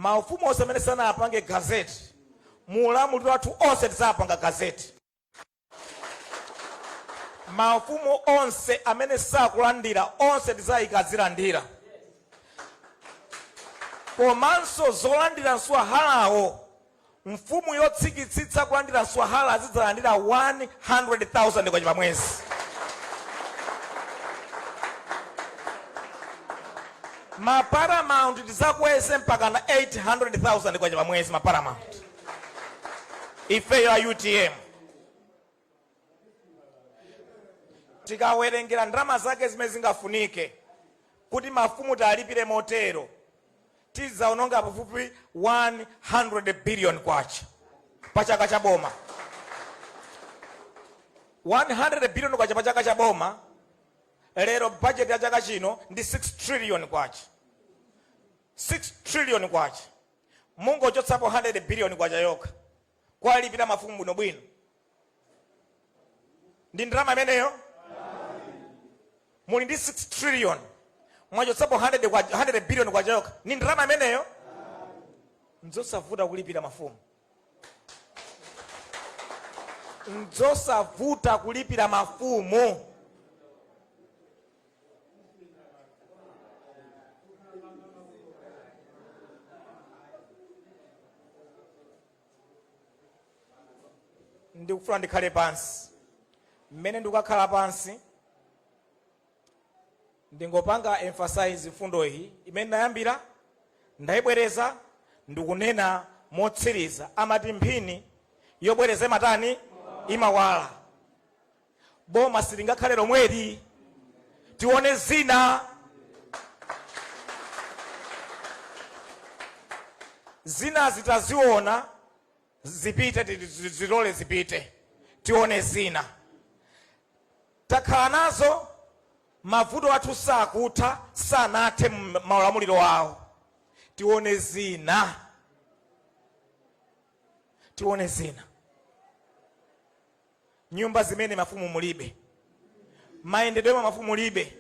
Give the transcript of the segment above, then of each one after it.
Maufumu onse amene sanapange gazette, mu ulamuliro wathu onse tidzapanga gazette. Maufumu onse amene sakulandira, onse tidzayika azilandira. Komanso zolandira mswahalawo, mfumu yotsikitsitsa kulandira mswahala azidzalandira 100,000 kwacha pa mwezi. Ma paramount tidzakweze mpaka na 800,000 kwacha pa mwezi ma paramount. Ifeyo a UTM tikawerengera ndalama zake zimene zingafunike kuti mafumu tialipire motero, tidzaononga pafupi 100 billion kwacha pa chaka cha boma. 100 billion kwacha pa chaka cha boma. Lero budget ya chaka chino ndi 6 trillion kwacha, 6 trillion kwacha. Mungochotsapo 100 billion kwacha yokha kuwalipira mafumu bwinobwino, ndi ndalama imeneyo? Muli ndi 6 trillion, mwachotsapo 100 billion kwacha yokha, ndi ndalama imeneyo? Nzosavuta kulipira mafumu, nzosavuta kulipira mafumu. Ndikufuna ndikhale pansi. Mmene ndikukakhala pansi, ndingopanga emphasize mfundo iyi imene ndayambira, ndayibwereza, ndikunena motsiriza. Amati mphini yobwereza imatani? Imawala. Boma silingakhale lomweli, tione zina. Zinazi taziona, zipite, zilole zipite, tione zina. Takhala nazo, mavuto athu sakutha, sanathe maulamuliro awo. Tione zina, tione zina. Nyumba zimene mafumu mulibe, mayendedwe ema mafumu mulibe.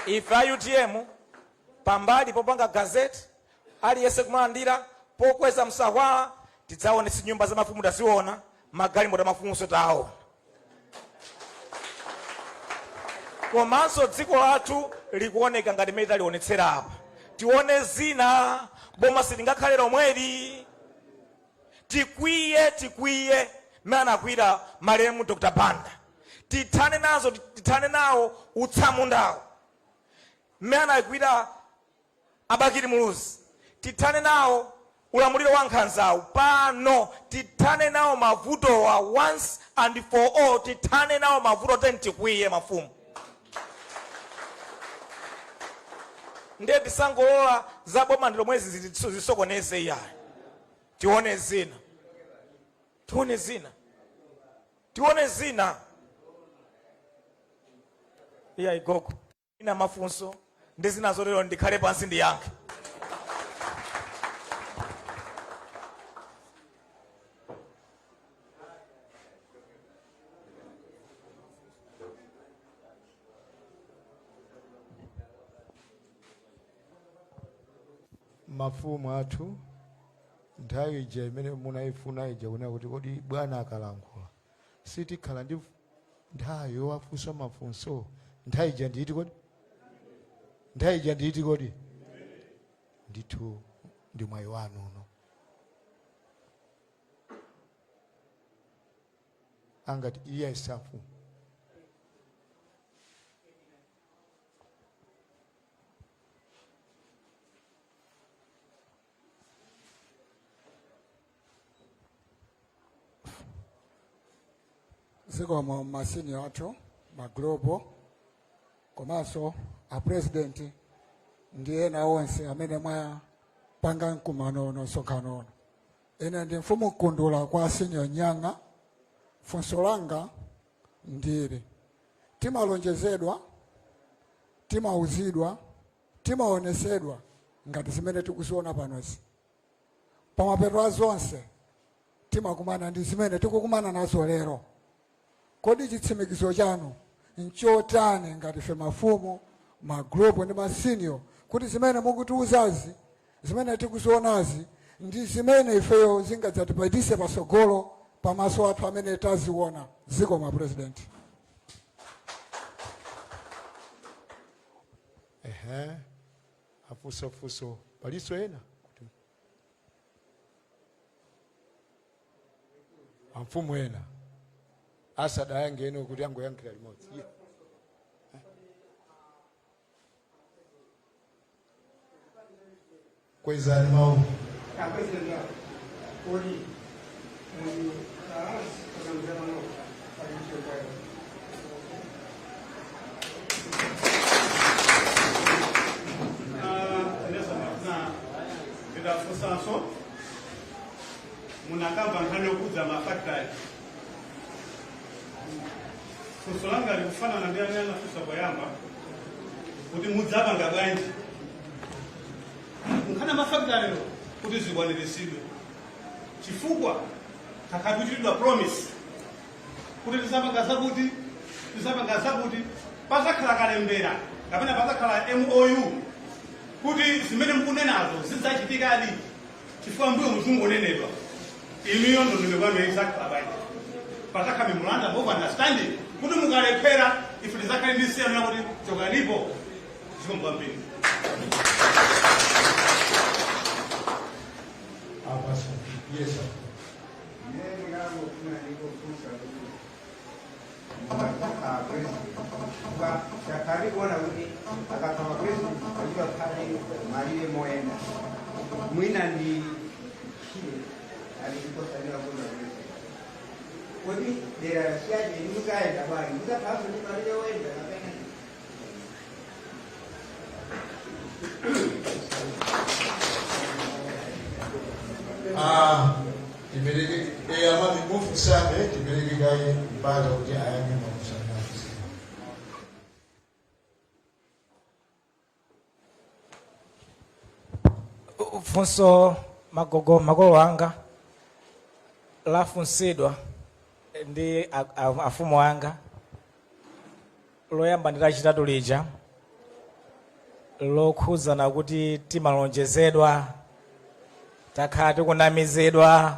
Ife a UTM, pambali popanga gazette, aliyense kumalandira, pokweza msahwala, tidzaone si nyumba za mafumu taziona, magalimoto mafumunso taona. Komanso dziko lathu likuoneka ngati mmene talionetsera apa. Tione zina, boma silingakhale lomweli. Tikwiye, tikwiye mmene anakwiyira malemu Dr Banda. Tithane nazo, tithane nawo utsamundawo mmene anakwiyira a Bakili Muluzi. Tithane nawo ulamuliro wa nkhanzawu pano. Tithane nawo mavutowa once and for all. Tithane nawo mavuto, teni tikwiye mafumu. Ndiye tisangolola za boma ndi lomwezi zisokoneze, iyayi. Tione zina, tione zina, tione zina. Iyayi gogo, ina mafunso ndi zina zotero, ndikhale pansi ndiyankhe. Mafumu athu, nthawi ija imene munayifuna ija, kunena kuti kodi bwana akalankhula sitikhala ndi nthawi yowafunsa mafunso, nthawi ija ndiiti kodi? Nthawi ija ndiiti kodi? Ndithu ndi mwayi wanu uno. Angati iye ayisamfumu. Zikomo ma senior athu, ma group, komanso a president ndi ena onse amene mwapanga mkumano uno, msonkhano uno. Ine ndi Mfumu Mkundula kwa Senior Nyang'a. Funso langa ndili: timalonjezedwa, timauzidwa, timaonesedwa ngati zimene tikuziona panozi. Pamapeto a zonse timakumana ndi zimene tikukumana nazo lero. Kodi chitsimikizo chanu nchotani ngati ife mafumu, ma group ndi ma senior, kuti zimene mukutiuzazi, zimene tikuzionazi ndi zimene ifeyo zingadzatipitise patsogolo pamaso athu amene taziona. Zikomo, President. Ehe, afunsafunso palinso ena kuti amfumu ena asadayankhe eno kuti angoyankhira limodzi. Yeah. Kwezani mawu. President, kodi muli alliance kapena no pali? Inenso ndimafuna nditafunsanso. Munakamba nkhani yokhudza mafactory. Funso langa likufanana ndi amene anafunsa poyamba kuti mudzapanga bwanji nkhani ya mafactoryyo kuti zikwaniritsidwe, chifukwa takhala tikuchitidwa promise kuti tizapanga zakuti, tizapanga zakuti, pazakhala kalembera kapena pazakhala MOU kuti zimene mukunenazo zidzachitikadi, chifukwa mbuyo muzingonenedwa. Inuyo ndondomeko yanu izakhala bwanji? Pazakhala memorandum of understanding kuti mukalephera ife tizakhale ndi siyana kuti chokanipo? Zikomo kwambiri. Apaso, yes sir. Ine ndingangofuna ndingofunsa kuti mukadzakhala president, chifukwa takhala tikuona kuti akakhala president pachipakhale malire moyenda, mwina ndi tchire ali ndikosanira kuona president, kodi dera la Siyanje muzayenda bwanji? Muzakhalanso ndi malire oyenda kapena? Ah, tipereke amami mufunsabe, tipereke kaye mpata kuti ayankhe mafunso anafunsa. Funso magogo makolo anga lafunsidwa ndi afumu anga loyamba ndi lachitatu lija lokhudzana kuti timalonjezedwa, takhala tikunamizidwa.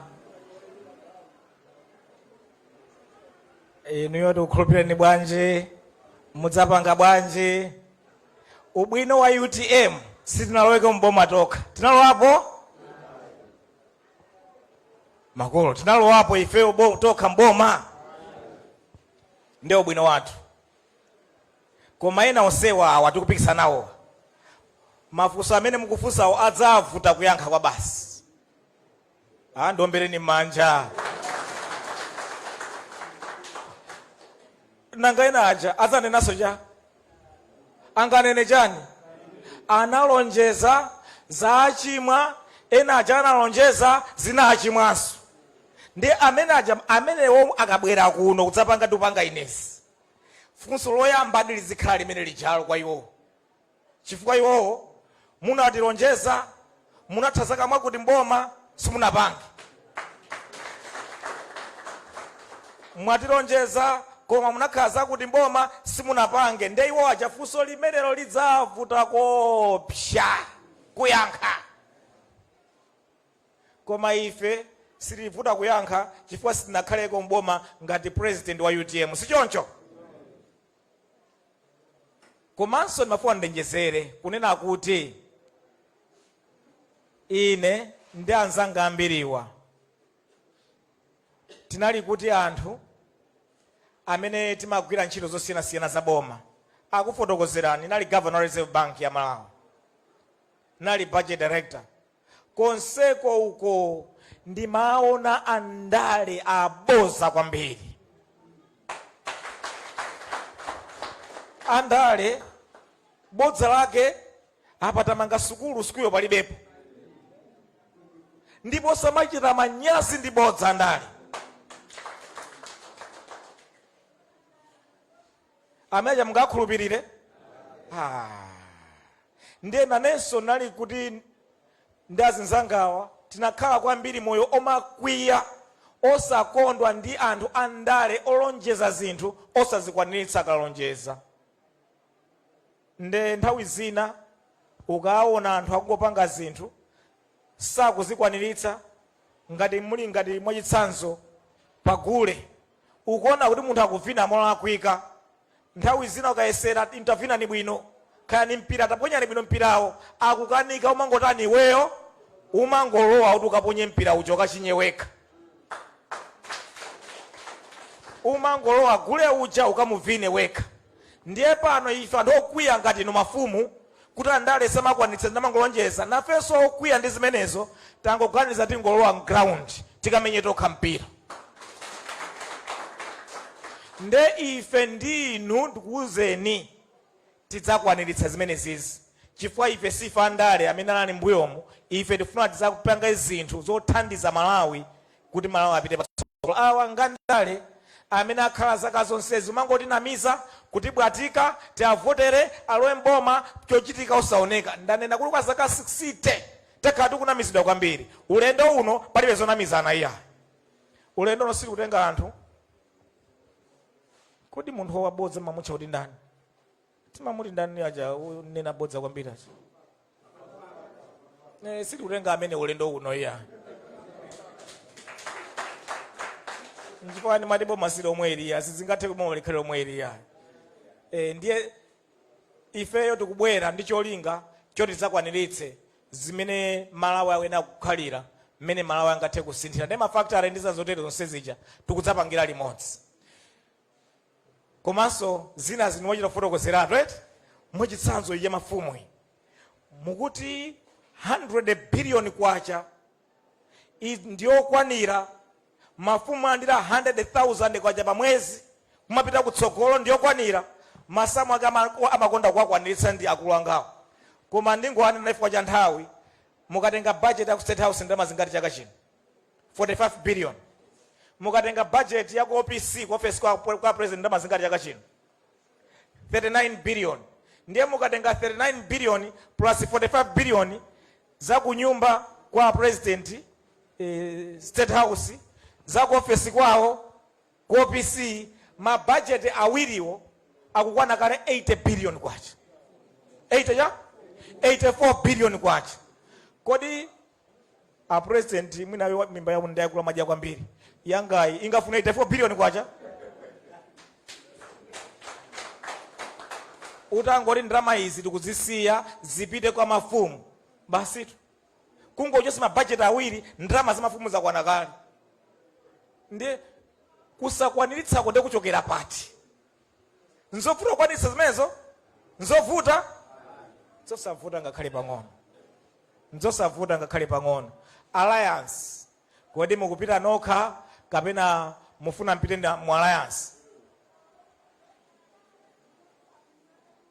Inuyo tikukhulupireni bwanji? Mudzapanga bwanji? Ubwino wa UTM, sitinaloweko mboma tokha. Tinalowapo makolo, tinalowapo ifeyo tokha mboma, ndi ubwino wathu. Koma ena onsewa awa tikupikisana nawo, mafunso amene mukufunsawo adzavuta kuyankha kwa basi. Ah, ndiombereni m'manja. Nanga ena aja adzanenanso cha anganene chani? Analonjeza za achimwa, ena aja analonjeza zina achimwanso. Ndi amene aja amenewo akabwera kuno kudzapanga ndikupanga inezi, funso loyamba lizikhala limene lijalo kwa iwowo, chifukwa iwowo munatilonjeza, munatha zaka mwakuti mboma simunapange, mwatilonjeza koma munakhala zakuti mboma simunapange. Nde iwo aja funso limenelo lidzavuta kopsa kuyankha. Koma ife silivuta kuyankha chifukwa sitinakhaleko mboma ngati president wa UTM, sichoncho? Komanso ndimafuna ndonjezere kunena kuti ine ndi anzanga ambiriwa tinali kuti anthu amene timagwira ntchito zosiyanasiyana za boma. Akufotokozerani, nali governor wa Reserve Bank ya Malawi, nali budget director konseko uko, ndimaona andale aboza kwambiri. Andale bodza lake apa tamanga sukulu, sukuluyo palibepo, ndipo samachita manyazi ndi bodza andale amene mungakhulupirire. Ah. Ndiye nanenso nali kuti ndi azinzangawa tinakhala kwambiri moyo omakwiya, osakondwa ndi anthu andale olonjeza zinthu osazikwaniritsa akalonjeza. Nde nthawi zina Ukaona anthu akungopanga zinthu sakuzikwaniritsa, ngati muli ngati mwachitsanzo pagule, ukuona kuti munthu akuvina molakwika, nthawi zina ukayesera tavinani bwino, kaya ni mpira taponyani bwino mpirawo, akukanika, umangotani iweyo? Umangolowa kuti ukaponye mpira uja ukachinye wekha. Umangolowa gule uja ukamuvine wekha. Ndiye pano ife anthu okwiya ngati inu mafumu kuti andale samakwanitsa amangolonjeza, nafenso okwiya ndi zimenezo tangoganiza tingolowa m'ground tikamenye tokha mpira. Nde ife ndi inu ndikuuzeni tidzakwaniritsa zimenezizi chifukwa ife sife andale amene anali mbuyomu. Ife tifuna tidzapange zinthu zothandiza Malawi kuti Malawi apite patsogolo. Awa ngandale amene akhala zaka zonsezi umangotinamiza, kutibwatika, tiavotere alowe mboma, chochitika osaoneka. Ndanena kuti kwa zaka 60 takhala tikunamizidwa kwambiri. Ulendo uno palibe zonamizana iyayi. Ulendo uno sitikutenga anthu. Kodi munthu wabodza mamutcha kuti ndani? Timamuti ndani aja unena bodza kwambiri aja? Sitikutenga amene ulendo uno iya. Nchifukwa ndimati boma si lomwe iliya, sizingathe boma likhale lomwe iliya. Ndiye ifeyo tikubwera ndi cholinga choti tidzakwaniritse zimene Malawi akuyenera kukhalira, mmene Malawi angathe kusinthira, ndi mafactory ndi zina zotero zonse zija tikudzapangira limodzi. Komanso zina zinu mwachita kufotokozeratu eti, mwachitsanzo iyi ya mafumu iyi mukuti 100 billion kwacha ndiyokwanira mafumu alandira 100,000 kwacha pa mwezi kumapita kutsogolo, ndiyokwanira. Masamu ake amakonda kuwakwaniritsa ndi akulu angawo, koma ndingowanena chifukwa cha nthawi. Mukatenga budget ya ku State House, ndalama zingati chaka chino? 45 billion. Mukatenga budget ya ku OPC, ku office kwa president, ndalama zingati chaka chino? 39 billion. Ndiye mukatenga 39 billion plus 45 billion za ku nyumba kwa president, State House, za ku office kwawo ku OPC, ma budget awiriwo akukwana kale 80 billion kwacha, 80 ya 84 billion kwacha. Kodi a president mwina mimba yawo ndiyakula madya kwambiri, yangayi ingafuna 84 billion kwacha? Utangoti ndalama izi tikuzisiya zipite kwa mafumu basitu, kungochosa mabajeti awiri, ndalama za mafumu zakwana kale. Ndi kusakwaniritsako ndi kuchokera pati? Nzovuta kukwaniritsa zimenezo? Nzovuta? Zosavuta ngakhale pang'ono, nzosavuta ngakhale pang'ono. Alliance, kodi mukupita nokha kapena mufuna mpite mu alliance?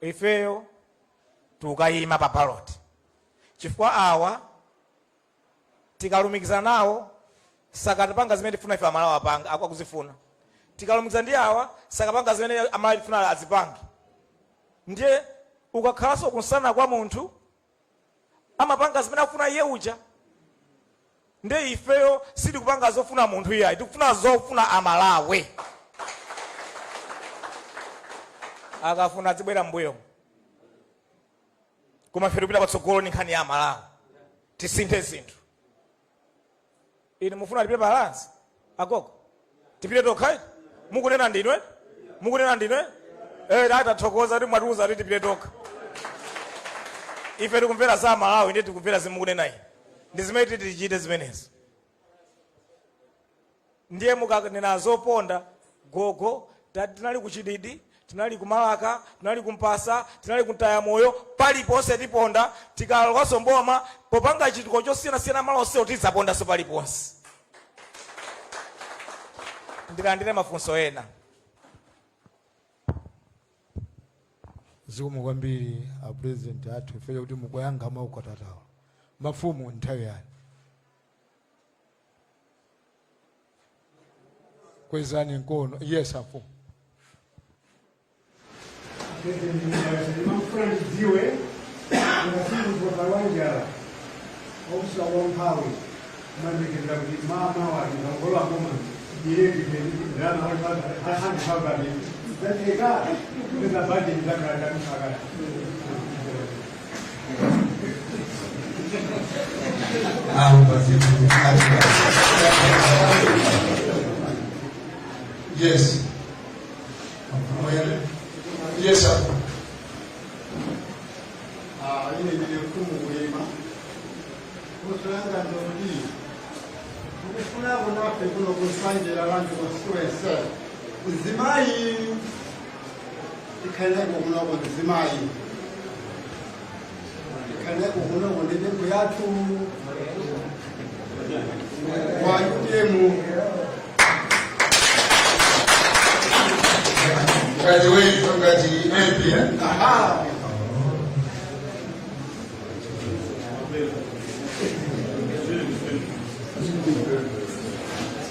Ifeyo tikayima pa ballot chifukwa awa tikalumikizana nawo sakatipanga zimene tifuna ife Amalawi apanga akuzifuna. Tikalumikizana ndi awa sakapanga zimene Amalawi tifuna azipange. Ndiye ukakhalanso kunsana kwa munthu amapanga zimene akufuna iye uja. Ndiye ifeyo sitikupanga zofuna munthu iyayi, tikufuna zofuna Amalawi. Akafuna adzibwera mbuyo, koma ife tikupita patsogolo ndi nkhani ya Amalawi, tisinthe zinthu. Inu mufuna tipite pa alliance? Agogo, tipite tokha? Mukunena ndinwe, mukunena ndinwe. Tathokoza kuti mwatiuza kuti tipite tokha. Ife tikumvera za Malawi, ndiye tikumvera zimene mukunena inu, ndi zimene titi tichite zimenezo. Ndiye mukanena zoponda gogo, tinali ku Chididi, tinali ku Malaka, tinali ku Mpasa, tinali ku Mtayamoyo, paliponse tiponda. Tikalowanso mboma popanga chitukuko chosiyanasiyana malo onsewo tidzapondanso paliponse. Ndilandire mafunso ena. Zikomo kwambiri a president athu ife kuti mukuyankha mwaukatatawa. Mafumu, nthawi yani, kwezani mkono. Yes, afumu. Ndimafuna ndidziwe ngati munthu wakalowa njala wakusowa kwa mphawi kumayembekezera kuti mamawa ngangolowa boma iye ndalama 100,000 zatheka kupeza bajeti zakhala. Ayi, yes. Yes, sir. Ine ndine mfumu Kulima. Funso langa ndoti tikufunako nafe kuno ku Nsanje Lalanje constituency mzimayi tikhaleko kunoko, mzimayi tikhaleko kunoko ndi nyimbo yathu wa UTM. Ngati wewe ngati MP, eh? Aha.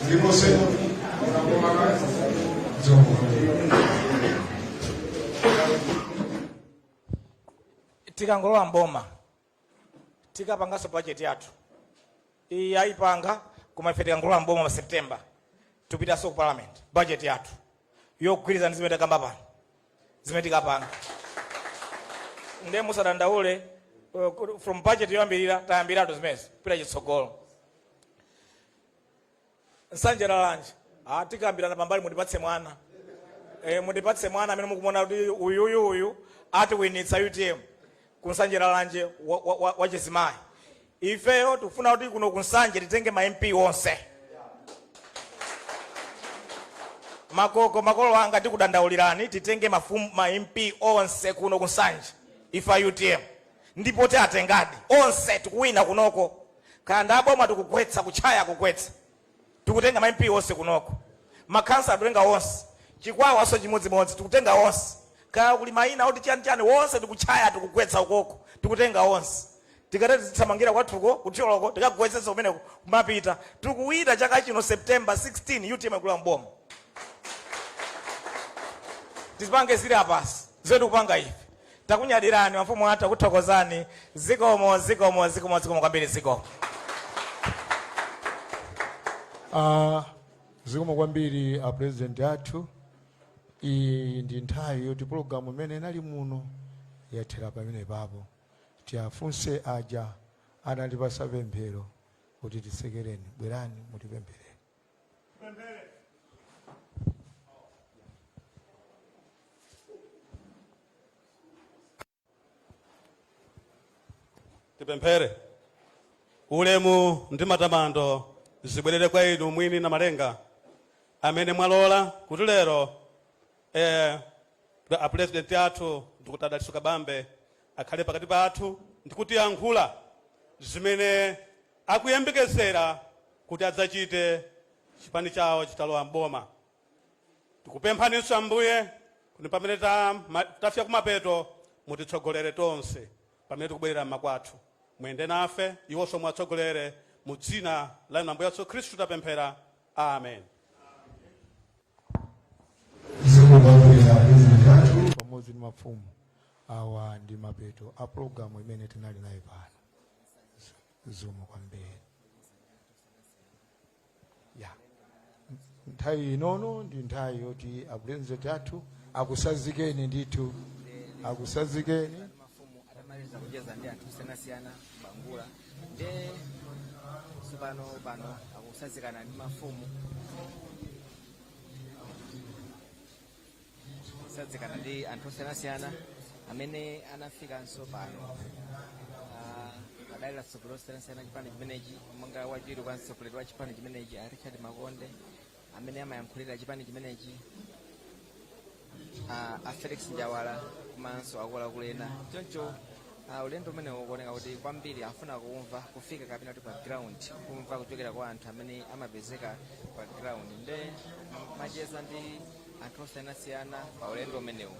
Ndipo sema Zombo. Tikangolowa mboma, tikapanganso budget yathu. Iyi ayipanga, koma ife tikangolowa mboma mu September, tipitanso ku parliament, budget yathu yogwirizana ndi zimene takamba pano, zimene tikapanga. Ndiye musadandaule. From budget yoyambirira tayambiratu zimenezi kupita chitsogolo. Nsanje Lalanje, ah, tikambirana pambali. Mundipatse mwana, mundipatse mwana amene mukumona kuti uyuyu uyu atiwinitsa UTM ku Nsanje Lalanje wa chizimayi. Ifeyo tikufuna kuti kuno ku Nsanje titenge ma MP onse. Makoko, makolo anga, tikudandaulirani, titenge mafumu, ma MP onse kuno ku Nsanje ife a UTM, ndipo tiatengadi onse. Tikuwina kunoko, kaya ndaboma tikugwetsa, kutchaya kugwetsa, tikutenga ma MP onse kunoko. Makhansala tikutenga onse. Chikwawa so chimodzimodzi, tikutenga onse. Kaya kuli mayina oti chani chani, wonse tikutchaya, tikugwetsa ukoko, tikutenga onse. Tikati tizithamangira kwathuko kuthyoloko, tikagwetsetsa kumeneko kumapita. Tikuwina chaka chino September 16, UTM ikula mboma. Tizipange zili apasi zimene tikupanga ife. Takunyadirani mafumu athu, akuthokozani. Zikomo, zikomo, zikomo, zikomo kwambiri, zikomo. Zikomo kwambiri a president athu. Iyi ndi nthawi yoti pologalamu imene inali muno yathera pamene papo. Tiafunse aja anatipasa pemphero kuti titsekereni. Bwerani mutipempherere. Tipemphere. Ulemu ndi matamando zibwerere kwa inu mwini na malenga, amene mwalola kuti lero a president athu Dr. Dalitso Kabambe akhale pakati pathu ndi kutiyankhula zimene akuyembekezera kuti adzachite chipani chawo chitalowa mboma. Tikupemphaninso Ambuye kuti pamene tafika kumapeto, mutitsogolere tonse pamene tikubwerera m'makwathu. Muyende nafe, iwonso muwatsogolere. Mu dzina la inu Ambuye Yesu Khristu tapemphera, amen. Zikomo kwambiri a president athu pamodzi ndi mafumu. Awa ndi mapeto a pologalamu imene tinali nayo pano. Zikomo kwambiri. Ya, nthawi inono ndi nthawi yoti a president athu akusazikeni ndithu, akusazikeni. Mafumu atamaliza kucheza ndi anthu osiyanasiyana Bangula, nde tsopano pano akusazikana ndi mafumu, kusazikana ndi anthu osiyanasiyana amene anafikanso pano. Adali atsogoleri osiyanasiyana chipani chimenechi, monga wachiwiri kwa mtsogoleri wa chipani chimenechi a Richard Makonde, amene amayankhulira chipani chimenechi a Felix Njawala, komanso akuluakulu ena. Choncho ulendo umene ukuoneka kuti kwambiri afuna kumva kufika kapena kuti pa ground, kumva kuchokera kwa anthu amene amapezeka pa ground, nde macheza ndi anthu osiyanasiyana pa ulendo umenewu.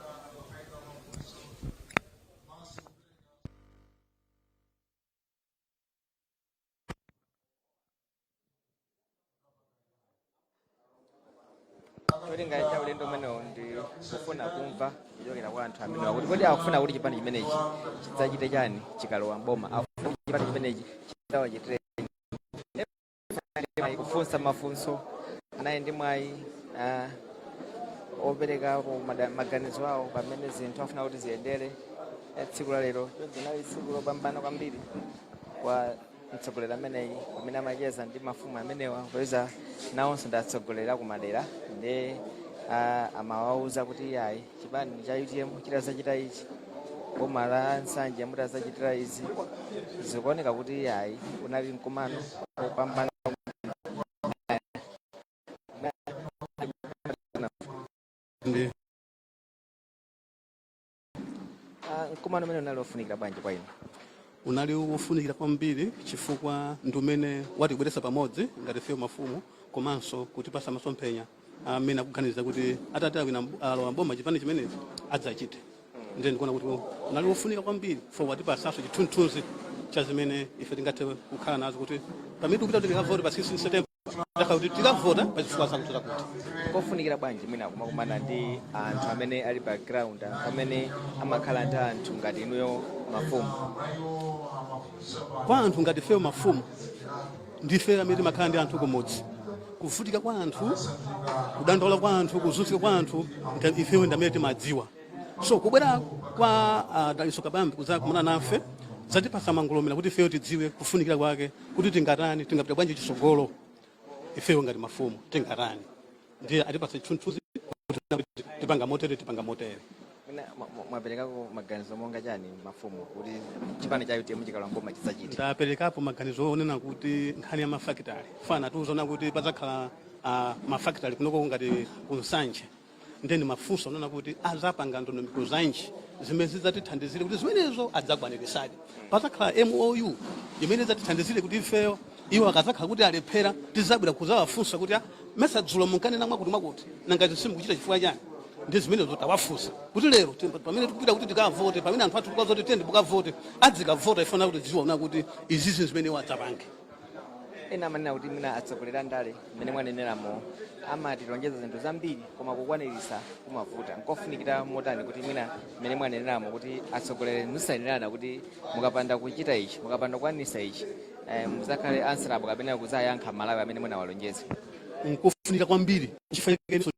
Cholinga cha ulendo umenewu ndi kufuna kumva kuchokera kwa anthu amenewa kuti kodi akufuna kuti chipani chimenechi chidzachite chani chikalowa mboma, akufuna kuti chipani chimenechi chidzawachitire, kufunsa mafunso anayi ndi mwayi operekapo maganizo awo pamene zinthu afuna kuti ziyendere. Tsiku la lero linali tsiku lopambana kwambiri kwa Mtsogoleri ameneyi pamene amacheza ndi mafumu amenewa, popeza nawonso ndi atsogoleri akumadera, ndi amawauza kuti ayi, chipani cha UTM chitazachita ichi, boma la Nsanje mutazachitira izi. Zikuoneka kuti ayi, unali mkumano opambana. Ndi Mkumano umene unali ofunikira bwanji kwa inu? Unali wofunikira kwambiri chifukwa ndi umene watibweretsa pamodzi ngati ifeyo mafumu, komanso kutipasa masomphenya amene akuganiza kuti atati awina, alowa mboma chipani chimenechi, adzachite. Ndiye ndikuona kuti unali wofunika kwambiri for watipasanso chithunzithunzi cha zimene ife tingathe kukhala nazo kuti pamene tikupita kuti tikavote pa 16 September, takhala kuti tikavota pa zifukwa zakuti zakuti. Kofunikira bwanji mwina kumakumana ndi anthu amene ali pa ground, anthu amene amakhala ndi anthu ngati inuyo mafumu? Kwa anthu ngati ifeyo mafumu, ndife amene timakhala ndi anthu kumudzi. Kuvutika kwa anthu, kudandaula kwa anthu, kuzunzika kwa anthu, ifeyo ndi amene timadziwa. So kubwera kwa Dalitso Kabambe kudzakumana nafe zatipasa mangolomera kuti ifeyo tidziwe kufunikira kwake, kuti tingatani, tingapita bwanji chitsogolo, ifeyo ngati mafumu tingatani. Ndiye atipasa chithunzithunzi kuti tipanga motere, tipanga motere. Mwina mwaperekako maganizo monga chani mafumu kuti chipani cha UTM chikalowa mboma chidzachite? Ndaperekapo maganizo onena kuti nkhani ya mafakitale, fana tiuzona kuti padzakhala mafakitale kunoko ngati kuNsanje. Ndiye mafunso onena kuti azapanga ndondomeko zanji zimene zidzatithandizire kuti zimenezo adzakwanirisadi? Padzakhala MOU imene idzatithandizire kuti ifeyo, iwo akadzakhala kuti alephera, tizabwera kudzawafunsa kuti, "Ah, mesa dzulo munkanena mwakuti mwakuti, nanga simukuchita chifukwa chani?" Ndi zimenezo tawafunsa kuti lero pamene tikupita kuti tikavote, pamene anthu athu tikazoti tiyende mukavote, adzikavota ifana kuti tiziona kuti izizi zimene iwo adzapange. Ena amanena kuti mwina atsogoleri a ndale, mmene mwaneneramo, amatilonjeza zinthu zambiri koma kukwanirisa kumavuta. Nkofunikira motani kuti mwina mmene mwaneneramo kuti atsogoleri musayenerana kuti mukapanda kuchita ichi, mukapanda kukwanirisa ichi, muzakhale answerable kapena kuzayankha Malawi amene munawalonjeza? Nkofunika kwambiri chifukwa chakenso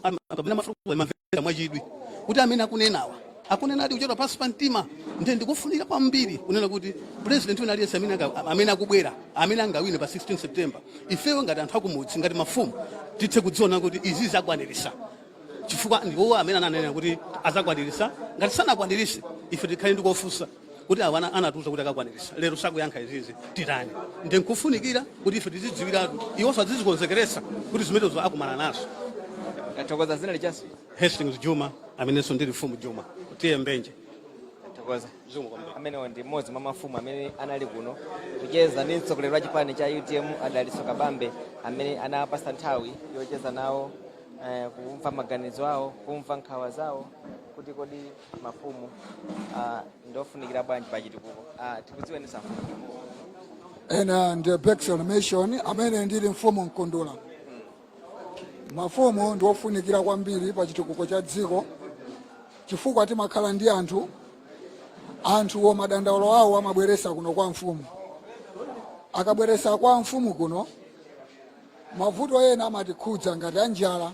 pamene amafunika mamvera mwachidwi kuti amene akunenawa akunenadi kuchokera pansi pa mtima. Ndiye ndikufunika kwambiri kunena kuti president wina aliyense amene akubwera, amene angawine pa 16 September, ifeyo ngati anthu akumudzi, ngati mafumu, tithe kudziona kuti izi zakwanirisa, chifukwa ndiwo amene ananena kuti azakwanirisa. Ngati sanakwanirise, ife tikhale ndikofunsa kuti awa anatiuza kuti akakwanirisa, lero sakuyankha izizi, titani? Ndi nkufunikira kuti ife tizidziwiratu, iwonso azizikonzekeresa kuti zimenezo akumana nazo. Tathokoza. Zina lichanso? Hastings Juma, amenenso ndili mfumu Juma, tiye Mbenje. Tathokoza. Zikomo kwambiri. Amenewo ndi mmodzi mwa mafumu amene anali kuno kucheza ndi mtsogoleri wa chipani cha UTM, Adalitso Kabambe, amene anawapasa nthawi yocheza nawo, kumva maganizo awo, kumva nkhawa zawo, kuti kodi mafumu ndofunikira bwanji pa chitukuko. Tikudziweni mfumu. Ine ndi Bexon Mission, amene ndili mfumu Mkundula. Mafumu ndi ofunikira kwambiri pa chitukuko cha dziko chifukwa timakhala ndi anthu. Anthuwo madandaulo awo amabweresa kuno kwa mfumu. Akabweresa kwa mfumu kuno, mavuto ena amatikhudza ngati anjala,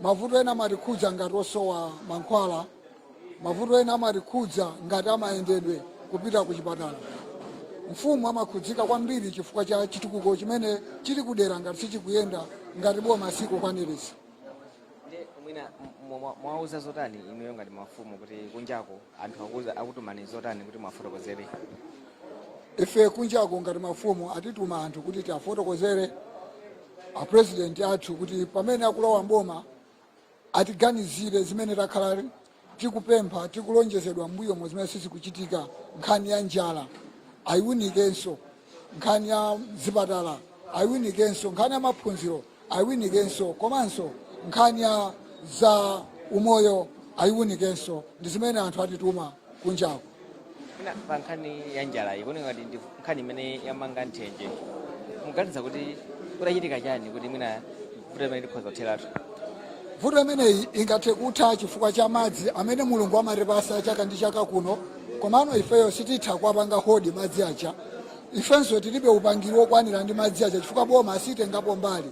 mavuto ena amatikhudza ngati osowa mankhwala, mavuto ena amatikhudza ngati amayendedwe kupita ku chipatala. Mfumu amakhudzika kwambiri chifukwa cha chitukuko chimene chili kudera ngati sichikuyenda, ngati boma sikukwaniritsa. Ndi mwina mwauza zotani inuyo ngati mafumu kuti kunjako anthu akutumani zotani kuti mwafotokozere? Ife kunjako ngati mafumu atituma anthu kuti tiafotokozere apresident athu kuti pamene akulowa mboma atiganizire zimene takhala tikupempha, tikulonjezedwa mbuyomo, zimene sizikuchitika. Nkhani ya njala ayiwunikenso, nkhani ya zipatala ayiwunikenso, nkhani ya maphunziro ayiwunikenso, komanso nkhani ya za umoyo ayiwunikenso. Ndi zimene anthu atituma kunjako. Mwina pa nkhani ya njala, ikuoneka ngati ndi nkhani imene yamanga nthenje. Muganiza kuti kutachitika chani kuti mwina vuto imene likhoza kutheratu? Vuto imeneyi ingathe kutha chifukwa cha madzi amene Mulungu amatipasa chaka ndi chaka kuno. Komano ifeyo sititha kuwapanga hold madzi aja. Ifenso tilibe upangiri wokwanira ndi madzi aja chifukwa boma sitengapo mbali.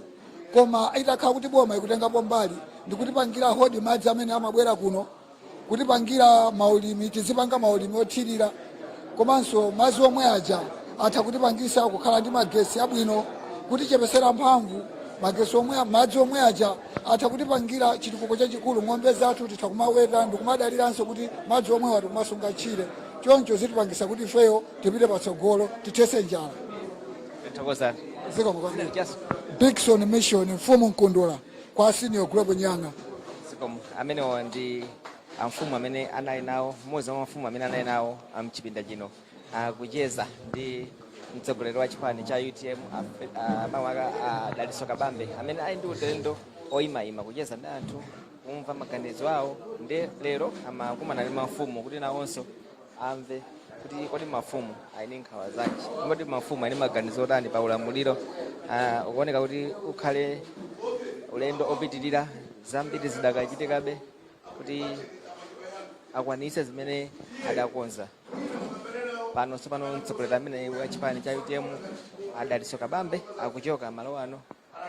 Koma itakhala kuti boma ikutengapo mbali ndikutipangira hold madzi amene amabwera kuno, kutipangira maulimi, tizipanga maulimi othirira, komanso madzi omwe aja Atha kutipangisa kukhala ndi magesi abwino, kutichepesera mphamvu magesi omwe, madzi omwe aja atha kutipangira chitukuko chachikulu. Ng'ombe zathu titha kumaweta ndikumadaliranso kuti madzi omwewa tikumasunga tchire. Choncho zitipangisa kuti ifeyo tipite patsogolo, tithese njala. Thokoza. Zikomo kwambiri. Just Dickson Mission, Mfumu Mkundula kwa Senior Global Nyanga. Zikomo. Amenewo ndi amfumu amene anali nawo, mmodzi mwa mafumu amene anali nawo amchipinda chino, akucheza ndi mtsogoleri wa chipani cha UTM, mawaka Dalitso Kabambe, amene ali ndi ulendo oyimayima kucheza ndi anthu, kumva maganizo awo. Ndi lero amakumana ndi mafumu kuti nawonso amve kuti kodi mafumu ali ndi nkhawa zanji, kodi mafumu ali ndi maganizo otani pa ulamuliro. Ukuoneka kuti ukhale ulendo opitirira, zambiri zidakachitikabe kuti akwanitse zimene adakonza. Pano tsopano mtsogoleri amene wa chipani cha UTM, Adalitso Kabambe, akuchoka malo ano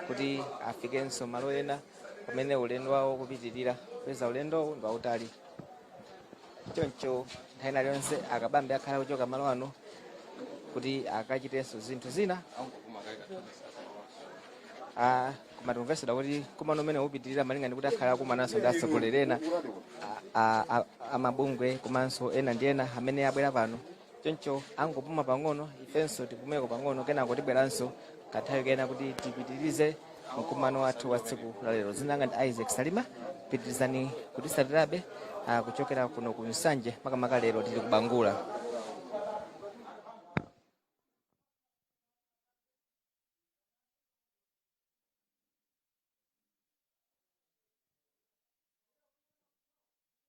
kuti afikenso malo ena pamene ulendo wawo kupitirira, peza ulendo ndi wautali. Choncho nthawi ina yonse Akabambe akhala kuchoka malo ano kuti akachitenso zinthu zina. Koma tikumvesera kuti kumano umene upitirira, malinga ndi kuti akhala akumananso ndi atsogoleri ena amabungwe komanso ena ndi ena amene abwera pano. Choncho angopuma pang'ono, ifenso tipumeko pang'ono, kenako tibweranso kanthawi kena kuti tipitirize mkumano wathu wa tsiku la lero. Dzina langa ndi Isaac Salima. Pitirizani kutisatirabe kuchokera kuno ku Nsanje, makamaka lero tili kubangula.